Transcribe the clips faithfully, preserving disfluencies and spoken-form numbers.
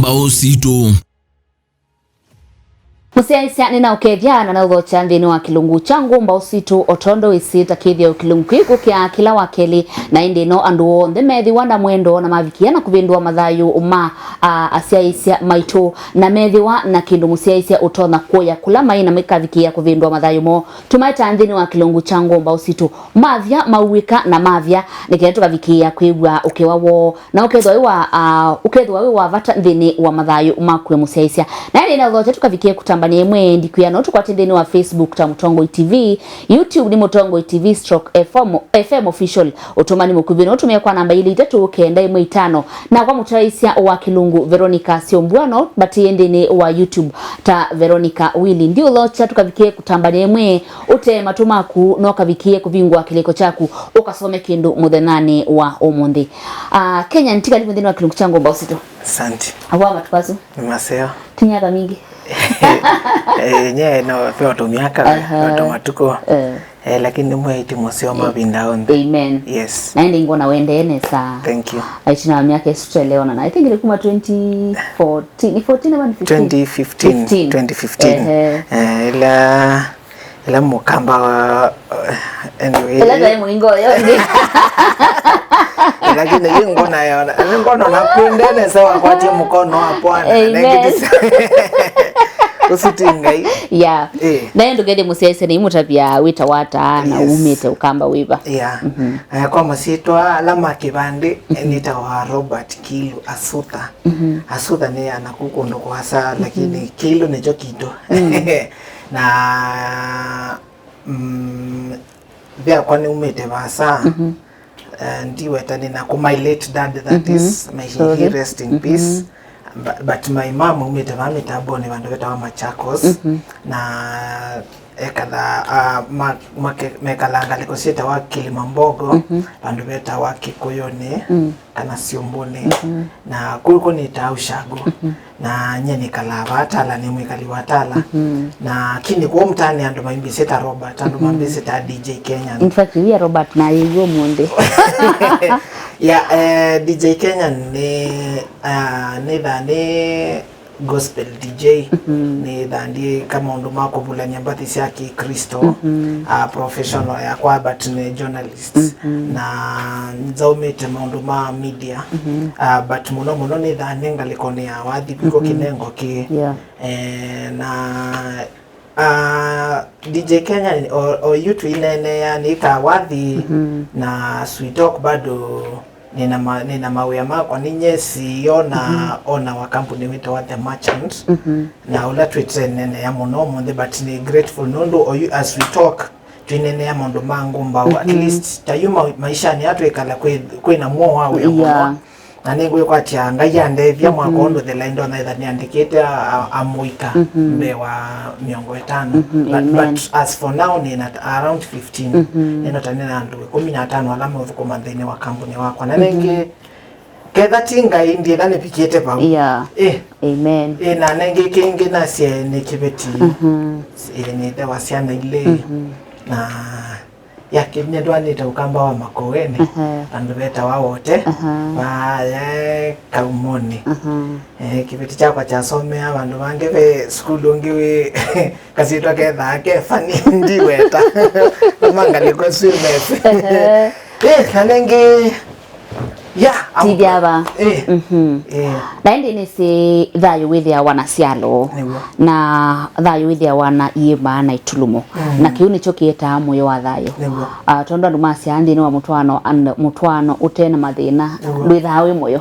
Mbaũ Sitũ. Mũsyaĩĩsya nĩnaũkethya na naũthokya nthĩnĩ wa kĩlungu kya Ngũmba Ũsitũ, o tondũ wĩsĩ ta kĩthĩo kĩlungu kĩu kũkĩa kĩla wa kelĩ, na ĩndĩ no andũ onthe methĩwa na mwendo na mavikĩa na kũvĩndũa mathayũ ma, a, asyaĩĩsya maitũ, na methĩwa na kĩndũ mũsyaĩĩsya ũtonya kũya kũla maĩ na makavikĩa kũvĩndũa mathayũ moo. Tũmaeta nthĩnĩ wa kĩlungu kya Ngũmba Ũsitũ. Mavya mauĩka na mavya, nĩ kenda tũkavikĩĩa kwĩw'a ũkewa woo, na ũkethwa wĩ wa, ah, ũkethwa wĩ wa vata nthĩnĩ wa mathayũ maku we mũsyaĩĩsya. Na ĩndĩ na ũthokya tũkavikĩe kũtambania ĩmwe ndikwĩa no tũkwate nthĩnĩ wa Facebook ta Mũtongoi T V, YouTube nĩ Mũtongoi T V stroke F M, F M Official. Ũtũmani mũkuvĩ no ũtũmĩe kwa namba ilĩ itatũ kenda ĩmwe itano, na kwa mũtaĩĩsya wa kĩlungu Veronica Syombua no mbatĩe nthĩnĩ wa YouTube ta Veronica Willy. Ndiũthokya tũkavikĩe kũtambania ĩmwe. Ũtee matũ maku, no kavikĩe kũvingũa kĩlĩko kyaku, ũkasome kĩndũ mũthenyanĩ wa ũmũnthĩ. Ah, Kenya, nĩtĩkalivwe nthĩnĩ wa kĩlungu kya Ngũmba Ũsitũ. Asante. Awa matupasu. Nĩ maseo. Ti myaka mingĩ. Eh, nye no, ve o tũmyaka, ve o tũmatukũ. Eh. Eh, lakini nĩ mwaĩti mũseo mavinda onthe. Amen. Yes. Na ĩndĩ ngona wendee nesa. Thank you. Aitina wa myaka ĩsu tweleonana. I think nĩ kuma twenty fourteen. Ni fourteen ama ni fifteen? Twenty fifteen. Fifteen. Twenty fifteen. Ehe. Eh, ila Ĩla mũkamba wa, anyway. Ĩla taĩ mũingo ũyũ ũngĩ. Lakini yu ngona yona, yu ngona na kwende nesa wakwatie mũkono wa Bwana. Amen. Nengitisa. Ũsu ti Ngai. Yeah. Eh. Na ĩndĩ ndũkethie mũsyaĩĩsya nĩ mũtavya wĩtawa ata na umĩte ũkamba wĩva. Yeah. Mhm. Eh, kwa masyĩtwa ala ma kĩvandĩ, nĩtawa Robert Kilu Asutha. Mhm. Asutha nĩ anaku kũndũ kũasa, lakini Kilu nĩkyo kitũ. Mm. Na, mm, vyakwa nĩumĩte vaasa. Mhm. Eh, ndiweta nĩna kũ my late dad, that is, may he rest in peace. But, but my mom aumĩte vaa mĩtambonĩ vandũ vetawa Machakos. Mhm. Na ekala, ah, ma, make, mekala ngalĩko syĩtawa Kilimambogo, vandũ vetawa Kĩkũyũnĩ. Mm. Kana Syũmbũnĩ. Mhm. Na kũu kũ nĩtaa Ushago. Mhm. Na nyie nĩkalaa vaa Tala, nĩ mwĩkali wa Tala. Mhm. Na kini kũu mtaani andũ mambĩsĩta Robert, andũ mambĩsĩta D J Kenyan. In fact, we are Robert na yĩw'o ũmũnthĩ. Yeah, eh, D J Kenyan nĩ, ah, nĩthaa nĩ gospel D J. Mhm. Nĩthaa ndiĩka maũndũ ma kũvulany'a mbathi sya Kĩklĩsto. Mhm. Ah, professional yakwa, but nĩ journalist. Mhm. Na nzaumĩte maũndũ ma media. Mhm. Ah, but mũno mũno nĩthaa nĩ ngalĩkonĩ ya wathi, kwĩko kĩnengo kĩ. Yeah. Eh, na Ah, D J Kenyan, o, o yu twĩneenea nĩkaa wathi, na as we talk bado nĩna ma, nĩna mawĩa makwa, nĩ nye C E O na owner wa company wĩtawa The Merchant, na ũla twĩtũneenea mũno ũmũnthĩ, but nĩ grateful nũndũ o yu as we talk twĩneenea maũndũ ma ngũmbaũ, at least ta yu ma, maishanĩ aa twĩkala kwĩ, kwĩna mũo wa wĩa mũno. Yeah. Na nĩngwĩkwatya Ngai andethya mwaka ũũ ndũthela, ndonya ĩtha nĩandĩkĩte a, a, amũika mbee wa mĩongo ĩtano. But, but as for now, nĩna ta around fifteen. Nĩno ta nĩna andũ ĩkũmi na atano ala meũthũkũma nthĩnĩ wa kambuni wakwa. Na nĩngĩ, ketha ti Ngai, ndiĩtha nĩvikĩte vau. Yeah. Eh. Amen. Eh, na nengĩ kĩngĩ nasye nĩ kĩveti. Eh, nĩ ĩthe wa syana ilĩ. Na ya kĩvinya ndwanĩte ũkamba wa Makoeni, vandũ vetawa Wote, vayae Kaumonĩ. Eh, kĩveti kyakwa kyasomea vandũ vangĩ ve sukulu ũngĩ wĩ kasyĩtwa kethaa ke funny, ndiweta. Mangalĩko swimesi. Eh, na nengĩ, yeah, tithya va. Eh. Na ĩndĩ nĩsĩ thayũ wĩthĩawa na syalo. Nĩw'o. Na thayũ wĩthĩawa na iĩma na itulumo. Na kĩu nĩkyo kĩetaa mũyo wa thayũ. Nĩw'o. Ah, tondũ andũ masyaa nthĩnĩ wa mũtwaano, and mũtwaano ũte na mathĩna, ndwĩthaa wĩ mũyo.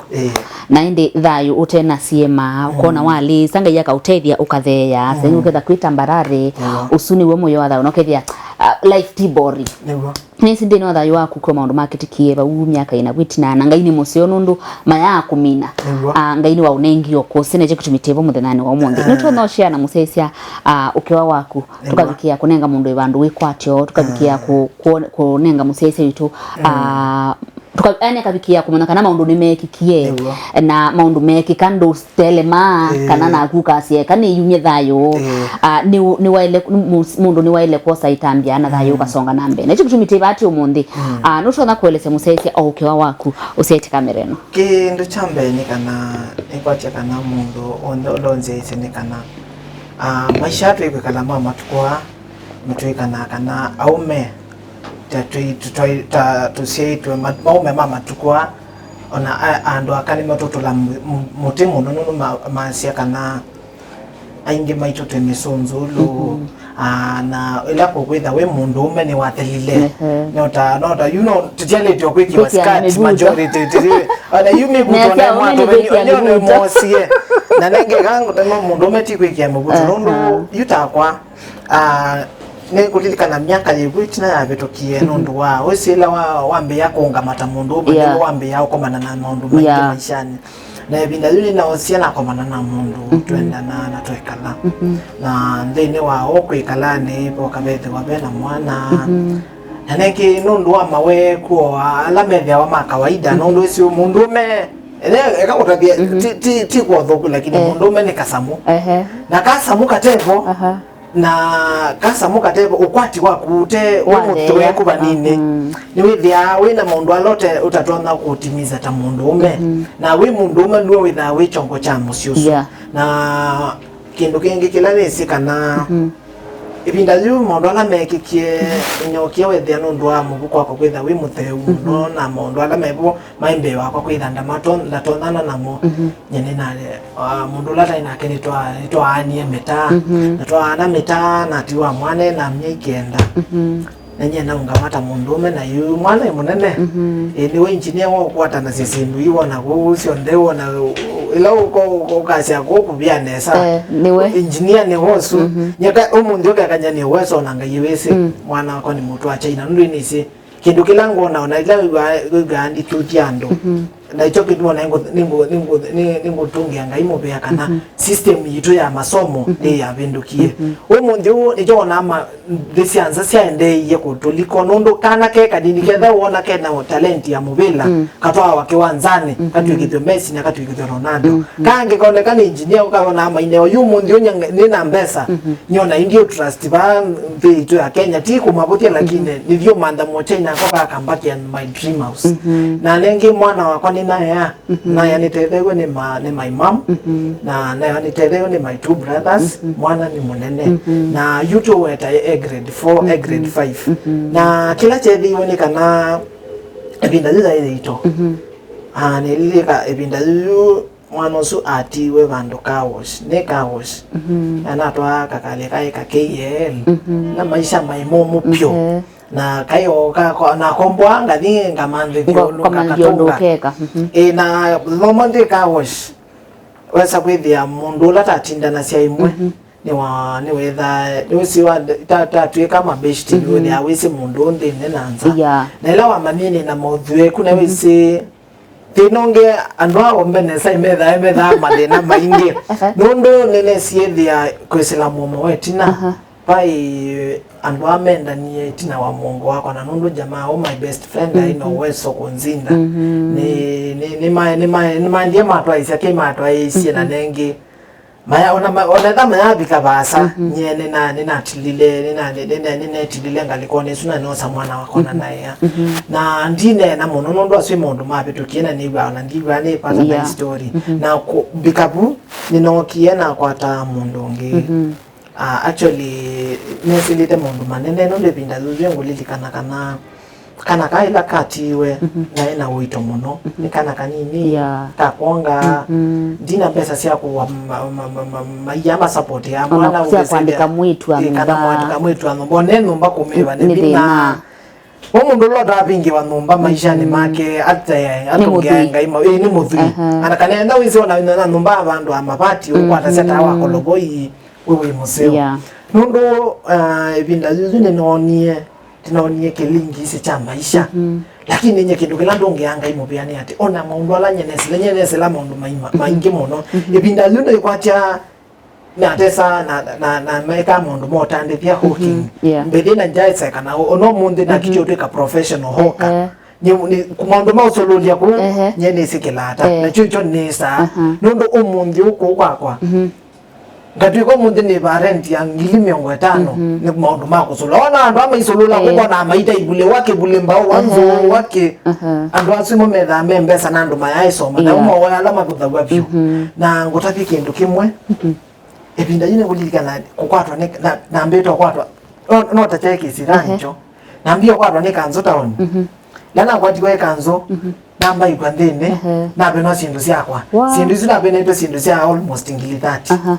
Na ĩndĩ thayũ ũte na syĩma, ũkona walĩsa Ngai akaũtethya ũkatheea, sengĩ ũketha kwĩ tambarare, ũsu nĩw'o mũyo wa thayũ, na ũkethĩa, ah, life ti boring. Nĩw'o. Nĩsĩ nthĩnĩ wa thayũ waku kwĩ maũndũ makĩtĩkie vau myaka ĩna kwĩtina, na Ngai nĩ mũseo nũndũ mayaa kũmina. Nĩw'o. Ah, Ngai nĩwaũnengie ũkũsĩ, na kyo kĩtumi tĩvo mũthenyanĩ wa ũmũnthĩ. Nĩtũnoshea na mũsyaĩĩsya, ah, ũkewa waku, tũkavikĩa kũnenga mũndũ ĩvandũ wĩkwatyo, tũkavikĩa kũ-, kũ-, kũnenga mũsyaĩĩsya witũ, ah, Tũka-, yani akavikĩa kũmanya kana maũndũ nĩmeekikie. Nĩw'o. Na maũndũ meekĩka ndũtelema, ĩĩ, kana naku ũkasya eka nĩyumye thayũ. Ĩĩ. Ah, nĩ, nĩwaĩle, mũndũ nĩwaĩle kwosa ĩtambya na thayũ, mm, ũkasonga na mbee. Na ĩkyo kĩtumi twĩ vaa ũmũnthĩ. Mm. Ah, nũtonya kũelesya mũsyaĩĩsya o ũkĩwa waku ũsyaĩte kamera ĩno? Kĩndũ kya mbee nĩ kana nĩkwatya kana mũndũ onthe ũla ũnzyaĩĩsye nĩ kana, ah, maisha twĩkwĩkala ma matukũ aa, nĩtwĩkanaa kana aũme ta twĩ-, tũtwai-, ta tũsyaĩtwe ma-, maũme ma matukũ aa, ona a-, andũ aka nĩmatũtũla mũ-, mũ-, mũtĩ mũno nũndũ ma-, masya kana aingĩ maitũ twĩ mĩsũnzũlũ. Mhm. Ah, na ĩla kũkwĩtha wĩ mũndũũme nĩwathelile. Ehe. Nota, nota, you know, tũtialĩtwe kwĩkĩwa skirt majority, tĩrĩ. Ona yu mĩvuto na mwatũveni, onyo nĩ mosie. Na nenge kangu, tano mũndũũme ti kwĩkĩa mĩvuto. Aha. Nũndũ, yu takwa, ah, nĩkũlilikana myaka yĩvu ĩtina yavĩtũkie, mhm, nũndũ wa, ũsĩ ĩla wa, wambĩĩa kũũngama ta mũndũũme, yeah, nĩw'o wambĩĩa ũkomana na maũndũ maingĩ, yeah, maishanĩ. Na ĩvinda yĩu nĩnaosie nakomana na mũndũ, mhm, twendanaa na twekala. Mhm. Na nthĩnĩ wa o kwĩkala nĩ voka vethĩwa ve na mwana. Mhm. Na nengĩ nũndũ wa maweku o ala methĩawa ma kawaida, mhm, nũndũ ĩsĩ mũndũũme, ene, eka kũtavya, mhm, ti, ti, ti kwa ũthũku, lakini, eh, mũndũũme nĩ kasamũ. Ehe. Na kasamũ katevo, aha. Na kasamũ katevo ũkwati waku ũte wĩ mũthũku vanini. Mhm. Nĩwĩthĩaa wĩ na maũndũ ala ũte-, ũtatonya kũtimiza ta mũndũũme. Mhm. Na wĩ mũndũũme nĩwe wĩthaa wĩ kyongo kya mũsyĩ ũsu. Yeah. Na kĩndũ kĩngĩ kĩla nĩsĩ kana, mhm, ĩvinda yĩu maũndũ ala mekĩkie, mhm, nĩnookie wethĩa nũndũ wa mũvuko wakwa kwĩtha wĩ mũtheu mũno, mhm, na maũndũ ala mevo maĩ mbee wakwa kwĩtha ndamato-, ndatonyana namo. Mhm. Nyie nĩna, ah, mũndũ ũla taĩ nake nĩtwa-, nĩtwaanie mĩtaa. Mhm. Na twaana mĩtaa, natiwa mwana ena myei kenda. Mhm. Na nyie naũngama ta mũndũũme, na yu mwana ĩ mũnene. Mhm. Ĩ, nĩwe engineer wa ũkwatanasya syĩndũ ii wona kũu syonthe, wona ĩla ũko-, ũko-, ũkasya kũu kũvia nesa. Eh, nĩwe. Engineer nĩwe ũsu. Mhm. Nyeka ũmũnthĩ ũkekany'a nĩ ũweso na Ngai wĩsĩ. Mm. Mwana wakwa nĩ mũtũ wa China. Nũndũ nĩsĩ kĩndũ kĩla ngwona, ona ĩla wĩw'aa, wĩw'aa ndituthya andũ. Mhm. Na ĩkyo kĩtuma nĩngũ-, nĩngũ-, nĩngũ-, nĩ-, nĩngũtũngĩa Ngai mũvea kana, mhm, system yitũ ya masomo, mhm, nĩyavĩndũkie. Mhm. Ũmũnthĩ ũũ nĩkyo wonaa ma-, nthĩ sya nza syaendeeie kũtũliko, nũndũ kana ke kanini ketha wona kena talent ya mũvĩla, mm, katwawa kĩwanzanĩ, mhm, katw'ĩkĩthw'a Messi na katw'ĩkĩthw'a Ronaldo. Mhm. Kangĩ koneka nĩ engineer, ũkawona maineo, yu ũmũnthĩ ũũ nĩ na mbesa, mhm, nyona indi trust va nthĩ itũ ya Kenya, ti kũmavũthya, lakini, mhm, nĩthiũmantha mocha inako kakambaki and my dream house. Mhm. Na nengĩ mwana wakwa nĩnaea, mhm, naea nĩtetheew'e nĩ ma-, nĩ my mom, mhm, na naea nĩtetheew'e nĩ my two brothers, mhm, mwana nĩ mũnene. Mhm. Na yu tũweta e grade four, e grade, mhm, five. Mhm. Na kĩla kyeethĩiwe nĩ kana ĩvinda yu yaĩ yĩito. Mhm. Ah, nĩlilika ĩvinda yu mwana ũsu atiiwe vandũ car wash, nĩ car wash. Mhm. Na natwaa kakalĩ kaĩ ka K L. Mhm. Na maisha maĩ momũ vyũ. Mhm. Na kaĩ o ka-, ko-, nakomboa ngathi ngamanthĩthya ũndũ ngakatũnga. Ũkeka. Mhm. Ĩ, na thomo ndĩ car wash, wesa kwĩthĩa mũndũ ũla tatindanasya ĩmwe, mhm, nĩwa-, nĩwĩthaa, nĩwĩsĩ wa, ta-, tatw'ĩka mabeshti, mhm, nĩwĩthĩa wĩsĩ mũndũ ũũ nthĩnĩ na nza. Yeah. Na ĩla wamanyie nĩ na maũthw'eku na, mhm, wĩsĩ thĩna ũngĩ, andũ aa ombe nesa imethaa, methaa mathĩna maingĩ. Aha. Nũndũ nĩnesie ĩthĩa kwĩsĩla mũomo wa ĩtina. Aha. Vai andũ aa mendanie ĩtina wa mũongo wakwa, na nũndũ jamaa ũũ, my best friend, aĩ na, mhm, ũweso kũnzinda. Mhm. Nĩ, nĩ, nĩma-, nĩma-, nĩmaendie matwaĩsya kĩ matwaĩisye, na, mhm, nengĩ maya-, ona ma-, ona etha mayavika vaasa, mhm, nyie nĩna-, nĩnatilile, nĩna-, nĩna-, nĩnetilile ngalĩkonĩ ĩsu na noosa mwana wakwa na, mhm, naĩa. Mhm. Na ndineena mũno nũndũ asu nĩ maũndũ mavĩtũkie na nĩw'aa ona ndiw'aa nĩ part of the, yeah, story. Mhm. Na kũvika vu, nĩnookie nakwata mũndũ ũngĩ. Mhm. Ah, actually, nesĩlĩte maũndũ manene nũndũ ĩvinda yĩu ngũlilikana kana kana ka ĩla katiiwe, mhm, naĩ na ũito mũno. Mhm. Nĩ kana kanini, yeah, kakwonga, mhm, ndina mbesa sya kũwa ma-, ma-, ma-, ma-, maia ma support ya mwana, sya kwandĩka mwĩĩtu wa nyũmba. Ĩ, kana kwandĩka mwĩĩtu wa nyũmba. One nyũmba kũmĩva nĩ, nĩ thĩna. Thĩna. Wa mũndũ ũla ũtavingĩwa nyũmba maishanĩ, mhm, make, ate-, nĩ atũngĩae mũthwii. Ngai ma-, ĩ, nĩ mũthwii. Aha. Ana kana enda wĩsĩ ona wĩna nyũmba ya vandũ a mavati, mhm, ũkwatasya taa wa koloboi, wĩ, wĩ mũseo. Yeah. Nũndũ, ah, ĩvinda yĩu nĩnoonie, ndinoonie kĩlingi isi kya maisha. Mhm. Lakini nye kĩndũ kĩla ndũngĩaa Ngai mũvea nĩ atĩ, ona maũndũ ala nye nesĩla, nye nesĩla maũndũ maima-, mhm, maingĩ mũno. Mhm. Ĩvinda yĩu nĩkwatya natesa na, na, na meka maũndũ motandĩthya, mhm, hawking. Yeah. Mbĩthĩ na njaĩsa kana o-, ona ũmũnthĩ, mhm, nakĩtya ũtwĩka professional hawker. Eh, eh. Nĩ, nĩ, maũndũ ma ũsũlũlya kũu, ehe, nyie nĩsĩkĩlaa ta. Eh. Nakyo ikyo nĩsaa. Aha. Nũndũ ũmũnthĩ ũkũũ kwakwa, mhm, ngatw'ĩka ũmũnthĩ nĩvaa rent ya ngili mĩongo ĩtano, mhm, nĩ maũndũ ma kũsũlũla. Ona andũ ama isũlũla, eh, kũkonaa maita ivulĩwa kĩvulĩ mbaũ, ehe, wanzũwa kĩ. Aha. Andũ asu mo methaa me mbesa na andũ mayaĩsoma, na, yeah, ũmwe wa ala mavũthaw'a vyũ. Mhm. Na ngũtavye kĩndũ kĩmwe. Mhm. Ĩvinda yĩu nĩkũlilikana kũkwatwa nĩ, na, nambĩte ũkwatwa, no, no ta kyaĩ kĩsĩlanjo. Ehe. Nambie ũkwatwa nĩ kanzũ taoni. Mhm. Ĩla nakwatiwe ĩ kanzũ, mhm, nambaĩkw'a nthĩnĩ, ehe, navenwa syĩndũ syakwa. Wow. Syĩndũ isu navenetwe syĩndũ sya almost ngili thirty. Aha.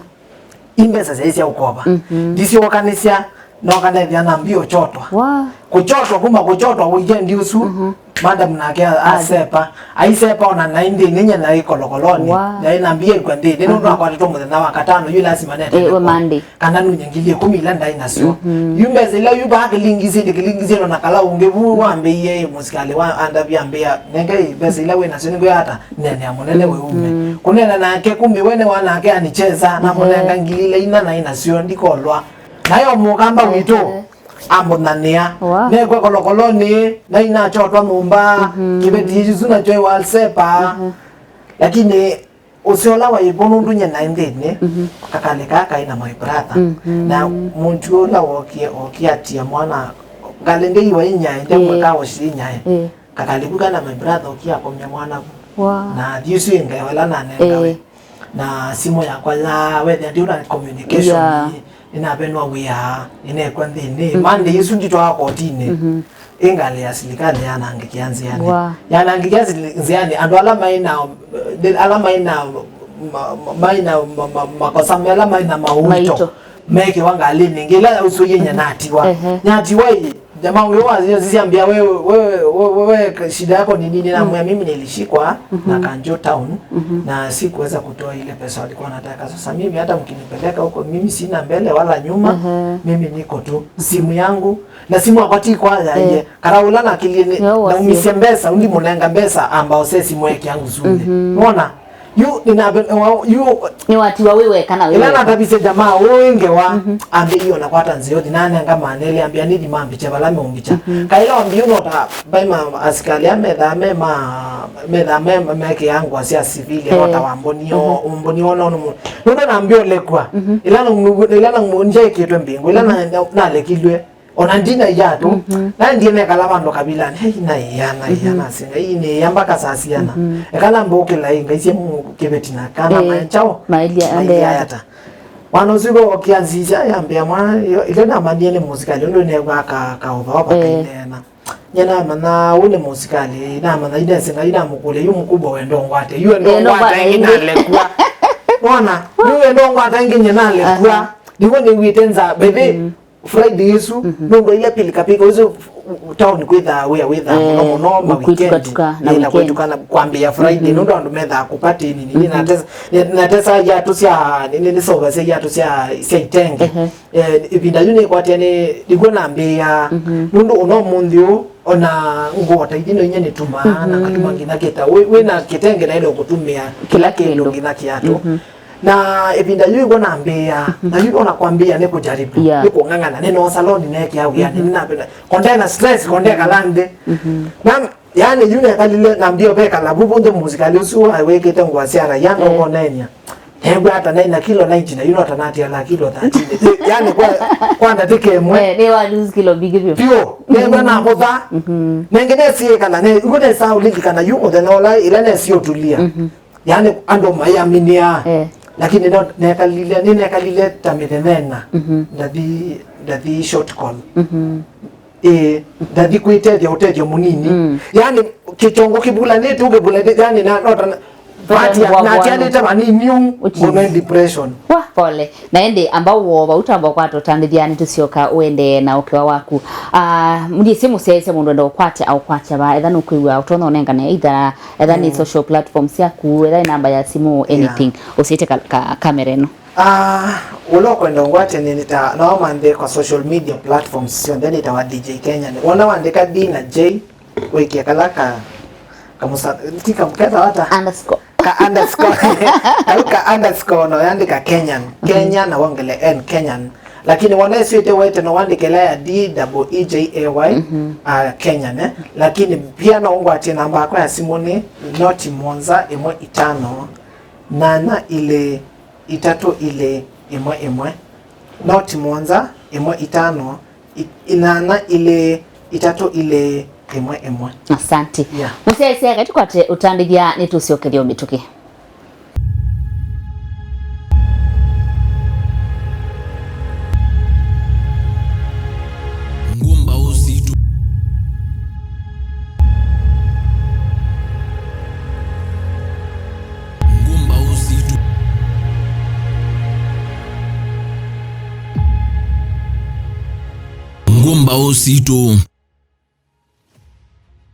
I mbesa syaĩ sya ũkova. Mhm. Ndisyokanĩsya, noka nethĩa nambie ũchotwa. Wa. Kũchotwa, kuma kũchotwa weekend ũsu, mhm, madam nake a-, asepa. Aisepa ona naĩ nthĩnĩ, nyie naĩ kolokolonĩ. Wa. Naĩ nambie ĩkw'a nthĩnĩ, nũndũ, aha, nakwatetwe mũthenya wa katano, yu lasima nete, eh, we record. Monday. Kana nunye ngili ĩkũmi ila ndaĩ nasyo. Mhm. Yu mbesa ila yu vaa kĩlingi syĩndĩ, kĩlingi syĩndĩ na kala ũngĩ vu wambĩie mũsikalĩ wa andavya ambĩa, "Nengei mbesa ila wĩ nasyo nĩngwĩata nene ya mũnene we ume." Mhm. Kũnena nake, kumbe we nĩ wanake anicheza, na, ehe, mũnenga ngili ila ina naĩ nasyo, ndikolwa. Nayo mũkamba witũ, ehe, ambũnanĩa. Wa. Nekwa kolokolonĩ, na inachotwa nyũmba, mhm, kĩveti isu nakyo iwalsepa. Mhm. Lakini ũseo ũla waĩ vo nũndũ nyie naĩ nthĩnĩ, mhm, kakalĩ kaa kaĩ na my brother. Mhm. Na mũndũ ũla wokie, okie atia mwana, ngalĩ ndĩiwa inyae, ndemwe, ĩĩ, kawoshi inyae. Ĩĩ. Kakalĩ ku kana my brother okie akomya mwana ku. Wa. Na thiĩ ũsu ĩngaĩwa ĩla nanengawe. Ĩĩ. Na simũ yakwa ya wethĩa ndiũ na communication, yeah, nĩnavenwa wĩa, nĩnekw'a nthĩnĩ. Mhm. Monday ĩsu nditwawa kotinĩ. Mhm. Ĩ ngalĩ ya silikalĩ yanangĩkĩa nzĩanĩ. Wa. Yanangĩkĩa sili-, nzĩanĩ, andũ ala maĩ na, ala maĩ na ma-, ma-, maĩ na ma-, ma-, makosa, ala maĩ na maũito, maito, meekĩwa ngalĩnĩ ĩngĩ, ĩla yausũie nyie natiwa. Ehe. Natiwa ĩ, jamaa ũyũ wa sisiambia, "We, we, we, we, we, shida yako ni nini?" Namwambia, "Mimi nilishikwa na kanjo town na sikuweza kutoa ile pesa walikuwa wanataka. Sasa mimi hata mkinipeleka huko, mimi sina mbele wala nyuma, mimi niko tu. Simu yangu, na simu yakwa ti kwaya, eh, karaũla na akili ni, naumisye mbesa, undi mũnenga mbesa, amba ose simu yake yangu zule." Wona? Yu nĩnavenwa, yu nĩwatiwa wĩ weka na wĩ ĩla weka. Natavisye jamaa ũũ ĩngewa, ambĩie ona kwata nzĩa ũthi, nanenga manele, ambĩa nithi mambicha vala meũmbicha. Kaĩla wambie ũnota, vai ma asikalĩ a methaa me ma, methaa me, mekĩaa ngũa sya sivili, nota wambonio, ũmbonio ona ũnũ mũndũ. Nũndũ nambĩa ũlekw'a. Ĩla na, ĩla na njaĩkĩtwe mbĩngũ, ĩla na, na, nalekilwe. Ona ndina iatũ, naendie nekala vandũ kavilanĩ, "Hei, naĩa, naĩa, nasinga, ii nĩĩa mpaka saa siana." Eka namba ũkĩla ĩ, ngaisye mu kĩveti na kana maenjao, maĩlya ata. Mwana ũsu vo okia nzisya, yambĩa mwana, ĩla namanyie nĩ mũsikalĩ, ũndũ nĩew'aa ka, kaũthoo vakaineena. Nye namanya ũũ nĩ mũsikalĩ, namanya inesinga, inamũkũlya, "Yu mkubwa wendo ngwate, yu wendo ngwate ĩngĩ nalekw'a." Wona, yu wendo ngwate ĩngĩ nye nalekw'a. Nĩw'o nĩw'ĩte nza, by the way, Friday ĩsu, nũndũ ile pilikapika ũsu, town kwĩthaa wĩa, wĩthaa mũno mũno ma weekend. Kwĩtukatuka na weekend. Kwĩtukana kwambĩĩa Friday, nũndũ andũ methaa kũpatĩni nini, natesa, natesa iatũ sya, nini, nĩseũvasya iatũ sya, sya itenge. Eh, ĩvinda yu nĩkwatĩa nĩ, nĩw'o nambĩĩa, nũndũ ona ũmũnthĩ ũũ, ona ngũa ta ithi no inya nĩtumaa, na ngatuma nginya kĩta, wĩ, wĩna kĩtenge naĩle kũtũmĩa kĩla kĩndũ nginya kĩatũ. Na ĩvinda yu ĩw'o nambĩĩa, na yu ona kwambĩĩa nĩ kũjaribu, nĩ kũng'ang'ana, nĩ no saloni nekĩa wĩanĩ, nĩ napenda, kondena stress, konde kala nthĩ. Na, yani, yu nekalile, nambĩĩa vekala vuvu nthĩ mũsikalĩ ũsu wĩkĩte ngũa sya raia, ndokonenia. Negwa ata naĩ na kilo ninety, na yu no ta natiala kilo thirteen. Yani, kwa, kwa ndatĩka ĩmwe. Eh, nĩ wa lose kilo mbingĩ vyũ. Vyũ, negwa navũtha. Nenge nesiĩkala, ne, yu nesaa ũlilikana yu mũthenya ũla, ĩla nesiũtulia. Yani, andũ mayaminiaa. Eh. Lakini no, nekalile, nĩnekalile ta mĩthenya ĩna. Ndathi, ndathi short call. Ĩĩ, ndathi kwĩtethya ũtethyo mũnini. Yani, kĩkyongo kĩvulanĩte, ũkĩvulanĩte, yani, na, no ta na, natia, natialĩte vanini ũu, ngũnwe depression. Wa, pole. Na ĩndĩ amba ũwova, ũtamba ũkwata ũtandĩthya, nĩtũsyoka ũendee na ũkĩwa waku. Ah, mũndĩsĩ mũsyaĩĩsya mũndũ enda ũkwatya, aũkwatya va, etha nũkwĩw'a, ũtonya ũnengane, either, etha nĩ social platforms syaku, etha nĩ namba ya simũ, anything. Ũsĩte ka, ka, kamera ĩno. Ah, ũla ũkwenda ũngwate nĩ, nĩ ta, no manthe kwa social media platforms syonthe nĩtawa D J Kenyan. Wona wandĩka D na J, wĩkie kala ka, kamusa, ti ka, ketawa ata? Underscore. Ka underscore. Kau ka underscore, no yandĩka Kenyan. Kenya na wongele N, Kenyan. Lakini wona ĩsu ĩte wete, no wandĩke ĩla ya D double E J A Y, mhm, uh, Kenya, ne? Lakini pia no ũngwatie namba yakwa ya simũ nĩ noti mũonza ĩmwe itano, nana ilĩ, itatũ ilĩ, ĩmwe ĩmwe. Noti mũonza ĩmwe itano, i-, inana ilĩ, itatũ ilĩ, ĩmwe ĩmwe. Asante. Yeah. Mũsyaĩĩsya, katĩ kwate ũtandĩthya, nĩtũsyokethya o mĩtũkĩ. Ngũmbaũ sitũ. Ngũmbaũ sitũ. Ngũmbaũ sitũ.